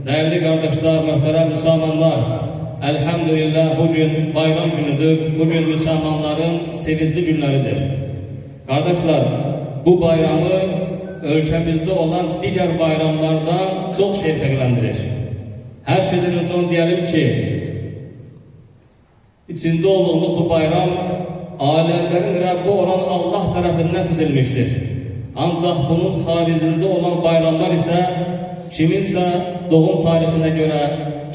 Değerli kardeşler, muhterem Müslümanlar, elhamdülillah bugün bayram günüdür. Bugün Müslümanların sevinçli günleridir. Kardeşler, bu bayramı ölkəmizdə olan digər bayramlardan çox şey fərqləndirir. Hər şeydən öncə onu deyəlim ki, içində olduğumuz bu bayram aləmlərin Rəbbi olan Allah tərəfindən seçilmişdir. Ancaq bunun xaricində olan bayramlar isə kiminsə doğum tarixinə görə,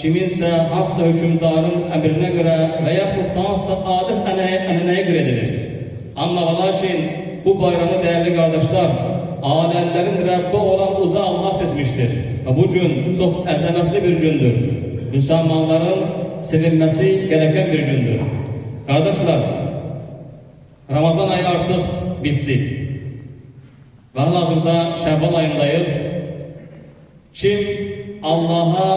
kiminsə hansısa hökmdarın əmrinə görə və yaxud da hansısa adət ənənəyə görə edilir. Amma və lakin bu bayramı dəyərli qardaşlar, aləmlərin Rəbbi olan uca Allah seçmişdir. Və bu gün çox əzəmətli bir gündür. Müsəlmanların sevinməsi gereken bir gündür. Qardaşlar, Ramazan ayı artıq bitdi. Və hal-hazırda Şəvval ayındayıq. Kim Allaha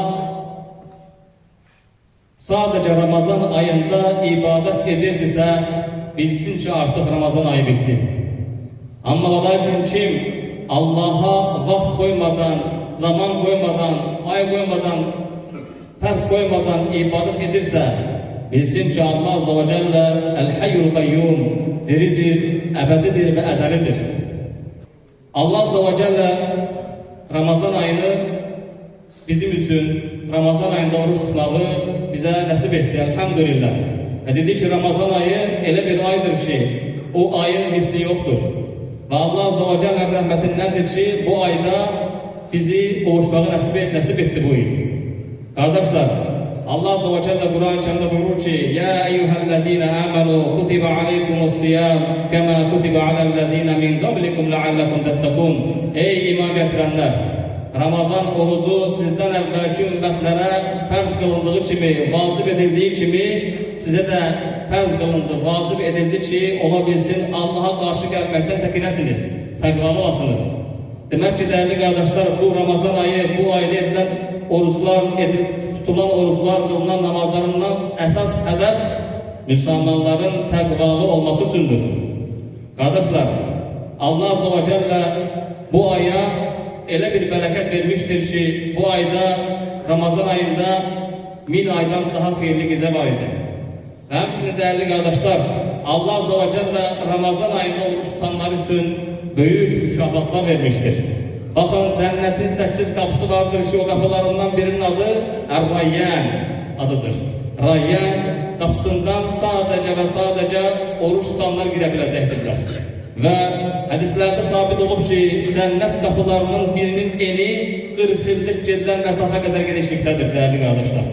sadəcə Ramazan ayında ibadət edirdisə, bilsin ki, artıq Ramazan ayı bitdi. Amma və lakin kim Allaha vaxt qoymadan, zaman qoymadan, ay qoymadan, fərq qoymadan ibadət edirsə, bilsin ki, Allah Azza və Cəllə Əl-Həyyul Qayyum diridir, əbədidir və əzəlidir. Allah Azza və Cəllə Ramazan ayını bizim üçün, Ramazan ayında oruç tutmağı bizə nəsib etdi, elhamdülillah. Və dedi ki, Ramazan ayı elə bir aydır ki, o ayın misli yoxdur. Və Allah Azza və Cəllə rəhmətindəndir ki, bu ayda bizi qovuşmağı nəsib etdi bu il. Qardaşlar, Allah Azza və Cəllə Quran-ı Kərimdə buyurur ki, Ya eyyuhəl-ləzīnə əmənu kutibə aleykumus-siyam kəmə kutibə aləl-ləzīnə min qablikum ləalləkum təttəqun. Ey iman gətirənlər, Ramazan orucu sizdən əvvəlki ümmətlərə fərz qılındığı kimi, vacib edildiyi kimi sizə də fərz qılındı, vacib edildi ki, ola bilsin Allaha qarşı gəlməkdən çəkinəsiniz, təqvalı olasınız. Demək ki, dəyərli qardaşlar, bu Ramazan ayı, bu ayda edilən oruclar, tutulan oruclar, qılınan namazlarından əsas hədəf müsəlmanların təqvalı olması üçündür. Qardaşlar, Allah Azza və Cəllə bu aya elə bir bərəkət vermişdir ki, bu ayda, Ramazan ayında 1000 aydan daha xeyirli gecə var idi. Və həmçinin dəyərli qardaşlar, Allah Azza və Cəllə Ramazan ayında oruç tutanlar üçün böyük mükafatlar vermişdir. Baxın, cənnətin 8 qapısı vardır ki, o qapılarından birinin adı Ər-Rayyan adıdır. Rayyan qapısından sadəcə və sadəcə oruç tutanlar girə biləcəkdirlər. Və hədislərdə sabit olub ki, cənnət qapılarının birinin eni 40 illik gedilən məsafə qədər genişlikdədir, dəyərli qardaşlar.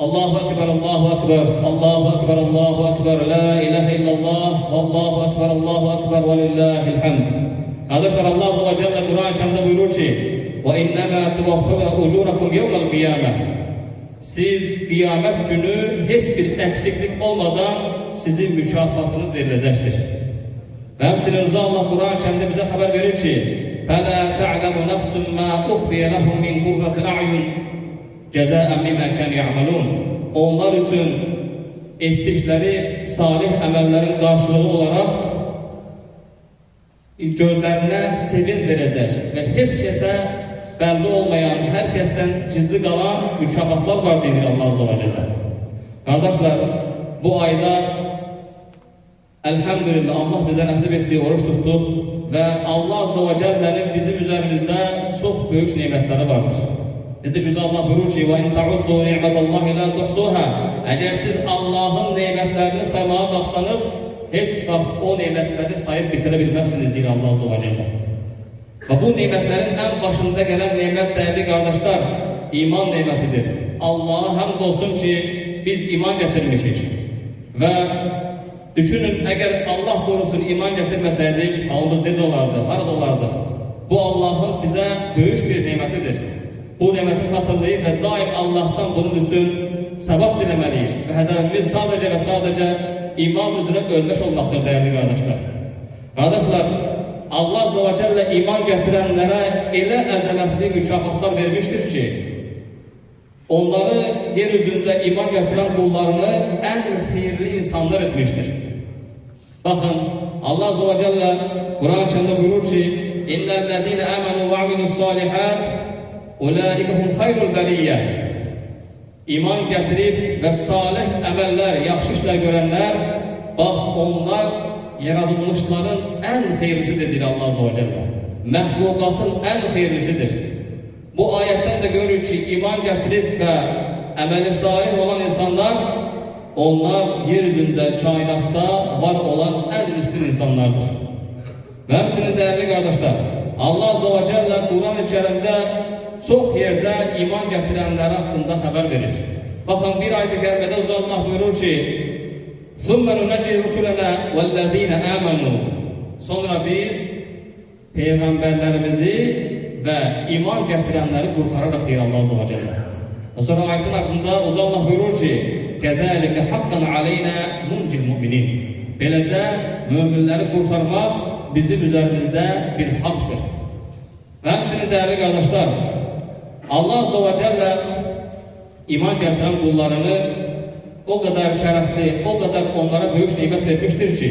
Allahu Ekber, Allahu Ekber, Allahu Ekber, Allahu Ekber, La ilahe illallah, Allahu Ekber, Allahu Ekber, ve lillahil hamd. Qardaşlar, Allah Azza və Cəllə Quran-ı Kərimdə buyurur ki, Və innəmə tuvaffəvə ucurakum yevməl qiyamə. Siz qiyamət günü heç bir əksiklik olmadan sizin mükafatınız veriləcəkdir. Və həmçinin Allah Quran-ı Kərimdə bizə xəbər verir ki, فَلَا تَعْلَمُ نَفْسٌ مَا أُخْفِيَ لَهُمْ مِنْ قُرَّةِ أَعْيُنٍ جَزَاءً بِمَا كَانُوا يَعْمَلُونَ. Onlar üçün etdikləri salih əməllərin qarşılığı olaraq gözlərinə sevinc verəcək və heç kəsə bəlli olmayan, hər kəsdən gizli qalan mükafatlar var deyir Allah Azza və Cəllə. Qardaşlar, bu ayda elhamdülillah Allah bizə nəsib etdiyi oruç tutduq və Allah Azza və Cəllənin bizim üzərimizdə çox böyük nemətləri vardır. Dedi ki, Allah buyurur ki, وَاِنْ تَعُدُّوا نِعْمَةَ اللّٰهِ لَا تُحْصُوهَا. Əgər siz Allahın nemətlərini saymağa qalxsanız, heç vaxt o nemətləri sayıb bitirə bilməzsiniz, deyir Allah Azza və Cəllə. Və bu nemətlərin ən başında gələn nemət, dəyərli qardaşlar, iman nemətidir. Allaha həmd olsun ki, biz iman gətirmişik. Və düşünün, əgər Allah qorusun iman gətirməsəydik, halımız necə olardı, harada olardıq? Bu Allahın bizə böyük bir nemətidir. Bu neməti xatırlayıb və daim Allahdan bunun üçün səbat diləməliyik. Və hədəfimiz sadəcə və sadəcə iman üzrə ölmək olmaqdır, dəyərli qardaşlar. Qardaşlar, Allah Azza və Cəllə iman gətirənlərə elə əzəmətli mükafatlar vermişdir ki, onları yer üzündə iman gətirən qullarını ən xeyirli insanlar etmişdir. Baxın, Allah Azza və Cəllə Quran-ı Kərimdə buyurur ki, İnnellezîne âmenû ve amilus-sâlihât Ulaikə hum xayrul bəriyyə. İman gətirib və salih əməllər, yaxşı işlər görənlər, bax onlar yaradılmışların ən xeyirlisidir, deyir Allah Azze və Cəllə. Məxluqatın ən xeyirlisidir. Bu ayətdən də görürük ki, iman gətirib və əməli salih olan insanlar, onlar yer üzündə, kainatda var olan ən üstün insanlardır. Və həmçinin dəyərli qardaşlar, Allah Azze və Cəllə Quran-ı Kərimdə çox yerdə iman gətirənlər haqqında xəbər verir. Baxın, bir ayət-i kərimədə Uca Allah buyurur ki, ثُمَّ نُنَجِّ رُسُلَنَا وَالَّذ۪ينَ آمَنُوا. Sonra biz peyğəmbərlərimizi və iman gətirənləri qurtararıq, deyir Allah Azze və Cəllə. Və sonra ayetin haqqında Uca Allah buyurur ki, كَذَٰلِكَ حَقًّا عَلَيْنَا نُنْجِ الْمُؤْمِنِينَ. Beləcə, möminləri qurtarmaq bizim üzərimizdə bir haqdır. Və həmçinin dəyərli qardaşlar, Allah Azze və Cəllə iman gətirən qullarını o qədər şərəfli, o qədər onlara böyük nemət vermişdir ki,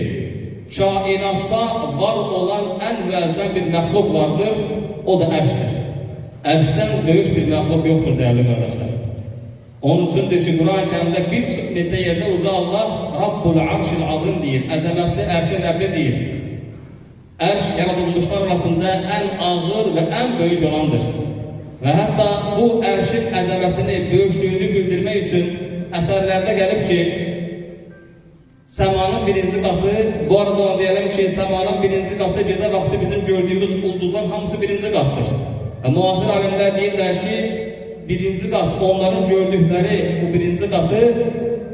kainatda var olan ən müəzzəm bir məxluq vardır, o da ərşdir. Ərşdən böyük bir məxluq yoxdur, dəyərli qardaşlar. Onun üçündür ki, Quran-ı Kərimdə bir neçə yerdə Uca Allah Rabbul Arşil Azim deyir, əzəmətli ərşin Rəbbi deyir. Ərş yaradılmışlar arasında ən ağır və ən böyük olandır. Və hətta bu ərşin əzəmətini, böyüklüyünü bildirmək üçün əsərlərdə gəlib ki, səmanın birinci qatı, bu arada onu deyəlim ki, səmanın birinci qatı gecə vaxtı bizim gördüyümüz ulduzlar hamısı birinci qatdır. Və müasir alimlər deyirlər ki, birinci qat, onların gördükləri bu birinci qatı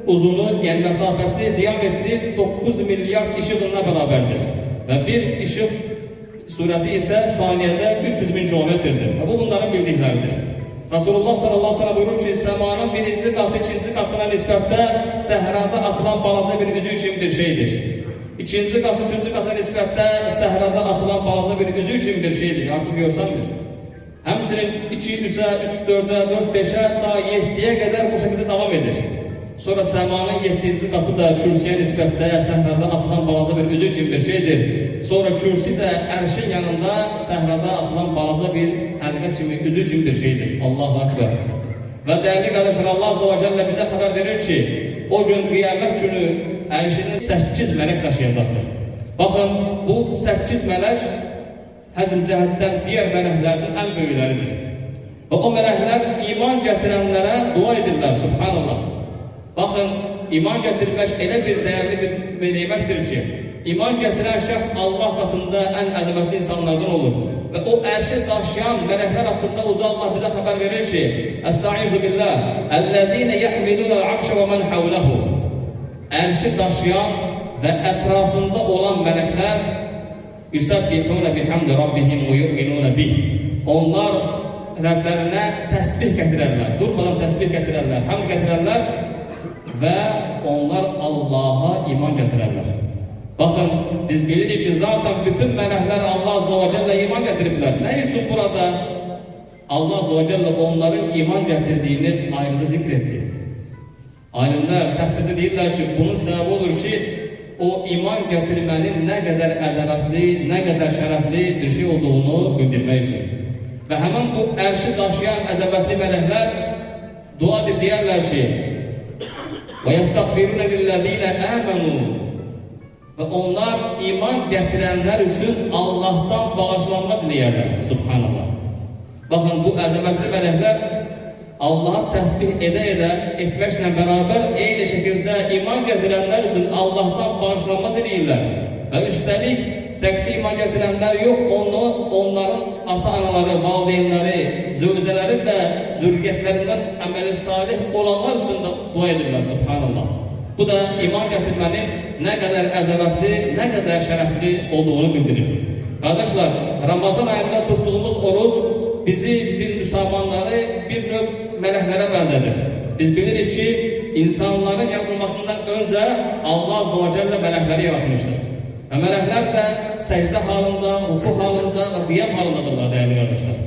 uzunu, yəni məsafəsi, diametri 9 milyard işıq ilına bərabərdir. Və bir işıq sürəti isə saniyədə 300 min kilometrdir. Və bu bunların bildikləridir. Rasulullah sallallahu aleyhi ve sellem buyurur ki, səmanın birinci qatı ikinci qatına nisbətdə səhrada atılan balaca bir üzük kimi bir şeydir. İkinci qatı üçüncü qata nisbətdə səhrada atılan balaca bir üzük kimi bir şeydir. Artıq görsənmir. Həmçinin 2, 3-ə, 3, 4-ə, 4, 5-ə, ta 7-yə qədər bu şəkildə davam edir. Sonra səmanın 7-ci qatı da kürsüyə nisbətdə səhrada atılan balaca bir üzük kimi bir şeydir. Sonra kürsü də ərşin yanında səhrada atılan balaca bir həlqə kimi, üzük kimi bir şeydir. Allahu Akbar. Və dəyərli qardaşlar, Allah Azze və Cəllə bizə xəbər verir ki, o gün qiyamət günü ərşini 8 mələk daşıyacaqdır. Baxın, bu 8 mələk həzm cəhətdən digər mələklərin ən böyükləridir. Və o mələklər iman gətirənlərə dua edirlər, subhanallah. Baxın, iman gətirmək elə bir dəyərli bir nemətdir ki, iman gətirən şəxs Allah qatında ən əzəmətli insanlardan olur. Və o ərşi daşıyan mələklər haqqında Uca Allah bizə xəbər verir ki, Əstaizu billah, Əl-ləzīnə yəhmilunəl arşə və mən həvləhu. Ərşi daşıyan və ətrafında olan mələklər Yüsəbbihunə bihamdi rabbihim və yu'minunə bih. Onlar Rəblərinə təsbih gətirərlər, durmadan təsbih gətirərlər, həmd gətirərlər və onlar Allaha iman gətirərlər. Baxın, biz bilirik ki, zaten bütün mələklər Allah Azze və Cəllə iman gətiriblər. Nə üçün burada Allah Azze və Cəllə onların iman gətirdiyini ayrıca zikr etdi? Alimlər təfsirdə deyirlər ki, bunun səbəbi olur ki, o iman gətirmənin nə qədər əzəmətli, nə qədər şərəfli bir şey olduğunu bildirmək üçün. Və həmin bu ərşi daşıyan əzəmətli mələklər dua edib deyərlər ki, və yəstəğfirunə lilləzīnə əmənu. Və onlar iman gətirənlər üçün Allahdan bağışlanma diləyərlər. Subhanallah. Baxın, bu əzəmətli mələklər Allaha təsbih edə-edə etməklə bərabər eyni şəkildə iman gətirənlər üçün Allahdan bağışlanma diləyirlər. Və üstəlik, təkcə iman gətirənlər yox, onların ata-anaları, valideynləri, zövcələri və zürriyyətlərindən əməli salih olanlar üçün də dua edirlər, subhanallah. Bu da iman gətirmənin nə qədər əzəmətli, nə qədər şərəfli olduğunu bildirir. Qardaşlar, Ramazan ayında tutduğumuz oruc bizi, biz müsəlmanları bir növ mələklərə bənzədir. Biz bilirik ki, insanların yaradılmasından öncə Allah Azze və Cəllə mələkləri yaratmışdır. Və mələklər də səcdə halında, ruku halında və qiyam halındadırlar, dəyərli qardaşlar.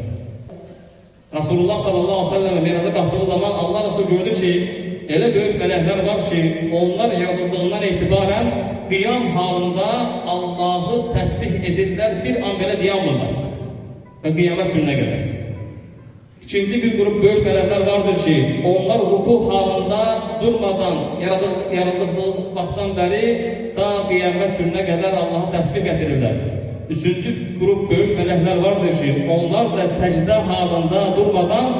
Rasulullah sallallahu aleyhi ve sellem miraca qalxdığı zaman Allah Resulü gördü ki, elə böyük mələklər var ki, onlar yaradıldığından etibarən qiyam halında Allahı təsbih edirlər, bir an belə dayanmırlar və qiyamət gününə qədər. İkinci bir qrup böyük mələklər vardır ki, onlar ruku halında durmadan, yaratıldığı vaxtdan bəri ta qiyamət gününə qədər Allaha təsbih gətirirlər. Üçüncü qrup böyük mələklər vardır ki, onlar da səcdə halında durmadan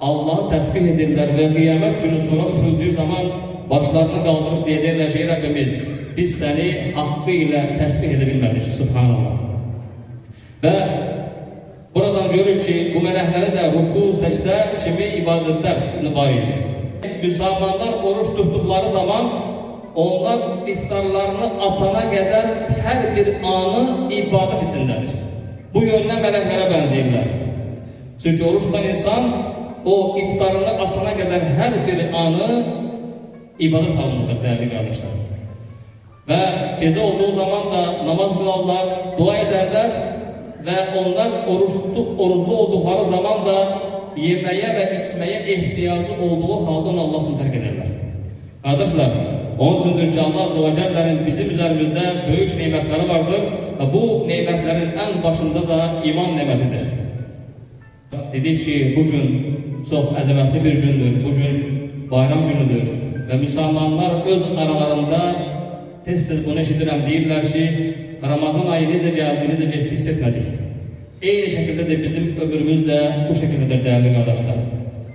Allahı təsbih edirlər və qiyamət günü sonra üfürüldüyü zaman başlarını qaldırıb deyəcəklər ki, ey Rəbbimiz, biz səni haqqı ilə təsbih edə bilmədik. Subhanallah. Və buradan görür ki, bu mələklərə də ruku, səcdə kimi ibadətlər var idi. Müsəlmanlar oruç tutduqları zaman onlar iftarlarını açana qədər hər bir anı ibadət içindədir. Bu yöndən mələklərə bənzəyirlər. Çünki oruç tutan insan o iftarını açana qədər hər bir anı ibadət halındadır, dəyərli qardaşlar. Və gecə olduğu zaman da namaz qılarlar, dua edərlər və onlar oruzlu olduqları zaman da yeməyə və içməyə ehtiyacı olduğu halda onu Allah üçün tərk edərlər. Qardaşlar, onun üçündür ki, Allah Azze və Cəllənin bizim üzərimizdə böyük nemətləri vardır və bu nemətlərin ən başında da iman nemətidir. Dedik ki, bu gün çox əzəmətli bir gündür, bu gün bayram günüdür və müsəlmanlar öz aralarında tez-tez bunu eşidirəm, deyirlər ki, Ramazan ayı necə gəldi, necə getdi hiss etmədik. Eyni şəkildə də bizim ömrümüz də bu şəkildədir, dəyərli qardaşlar.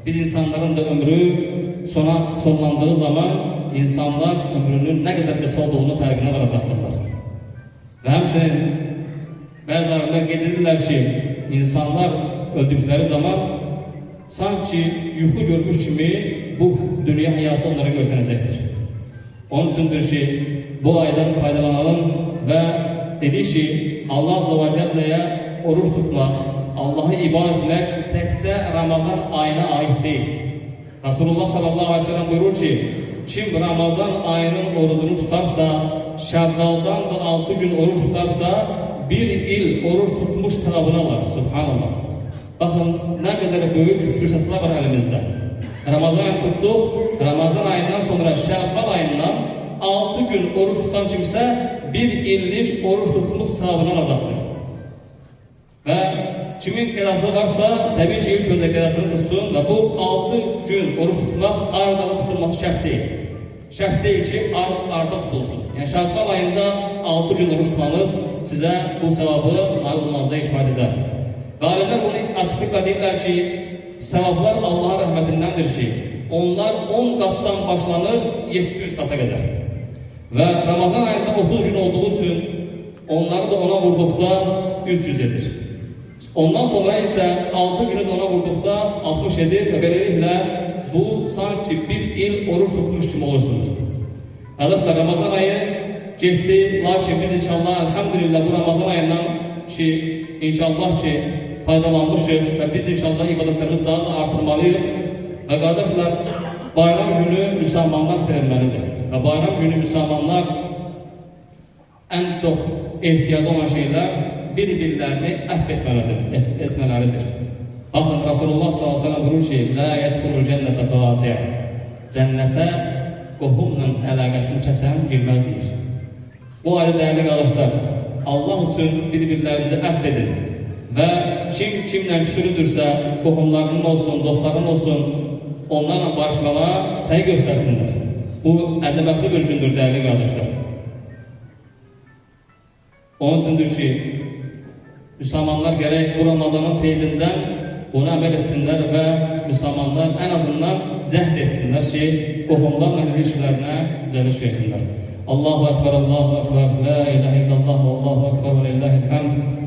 Biz insanların da ömrü sonlandığı zaman insanlar ömrünün nə qədər qısa olduğunu fərqinə varacaqdırlar. Və həmçinin bəzi alimlər qeyd edirlər ki, insanlar öldükləri zaman sanki yuxu görmüş kimi bu dünya həyatı onlara görsənəcəkdir. Onun üçündür ki, bu aydan faydalanalım və dedik ki, Allah Azze və Cəlləyə oruç tutmaq, Allahı ibadət etmək təkcə Ramazan ayına aid deyil. Rasulullah sallallahu aleyhi ve sellem buyurur ki, kim Ramazan ayının orucunu tutarsa, Şəvvaldan da 6 gün oruç tutarsa, bir il oruç tutmuş sevabını alır. Subhanallah. Baxın, nə qədər böyük fürsətlər var əlimizdə. Ramazan ayını tutduq, Ramazan ayından sonra Şəvval ayından 6 gün oruç tutan kimsə bir illik oruç tutmuş sevabını alacaqdır. Və kimin qədası varsa, təbii ki, ilk öncə qədasını tutsun və bu 6 gün oruç tutmaq arda tutulması şərt deyil. Şərt deyil ki, arda tutulsun. Yəni, Şəvval ayında 6 gün oruç tutmanız sizə bu sevabı nail olmanıza kifayət edər. Və alimlər bunu açıqlıqla deyirlər ki, sevablar Allahın rəhmətindəndir ki, onlar 10 qatdan başlanır 700 qata qədər. Və Ramazan ayında 30 gün olduğu üçün onları da ona vurduqda 300 edir. Ondan sonra isə 6 günü də ona vurduqda 60 edir və beləliklə bu sanki bir il oruç tutmuş kimi olursunuz. Qardaşlar, Ramazan ayı getdi, lakin biz inşallah, elhamdülillah bu Ramazan ayından ki, inşallah ki faydalanmışıq və biz inşallah ibadətlərimizi daha da artırmalıyıq. Və qardaşlar, bayram günü müsəlmanlar sevinməlidir. Və bayram günü müsəlmanlar ən çox ehtiyacı olan şeylər bir-birlərini əfv etmələridir. Baxın, Rasulullah sallallahu əleyhi və səlləm buyurur ki, "Lə yədxulul cənnətə qati'." Cənnətə qohumla əlaqəsini kəsən girməz deyir. Bu ayda dəyərli qardaşlar, Allah üçün bir-birlərinizi əfv edin və kim kimlə küsülüdürsə, qohumlarının olsun, dostlarının olsun, onlarla barışmağa səy göstərsinlər. Bu əzəmətli bir gündür, dəyərli qardaşlar. Onun üçündür ki, müsəlmanlar gərək bu Ramazanın feyzindən bunu əməl etsinlər və müsəlmanlar ən azından cəhd etsinlər ki, qohumlarla ilişkilərinə düzəliş versinlər. Allahu Ekber, Allahu Ekber, La ilahe illallah, Allahu Ekber və lillahil hamd.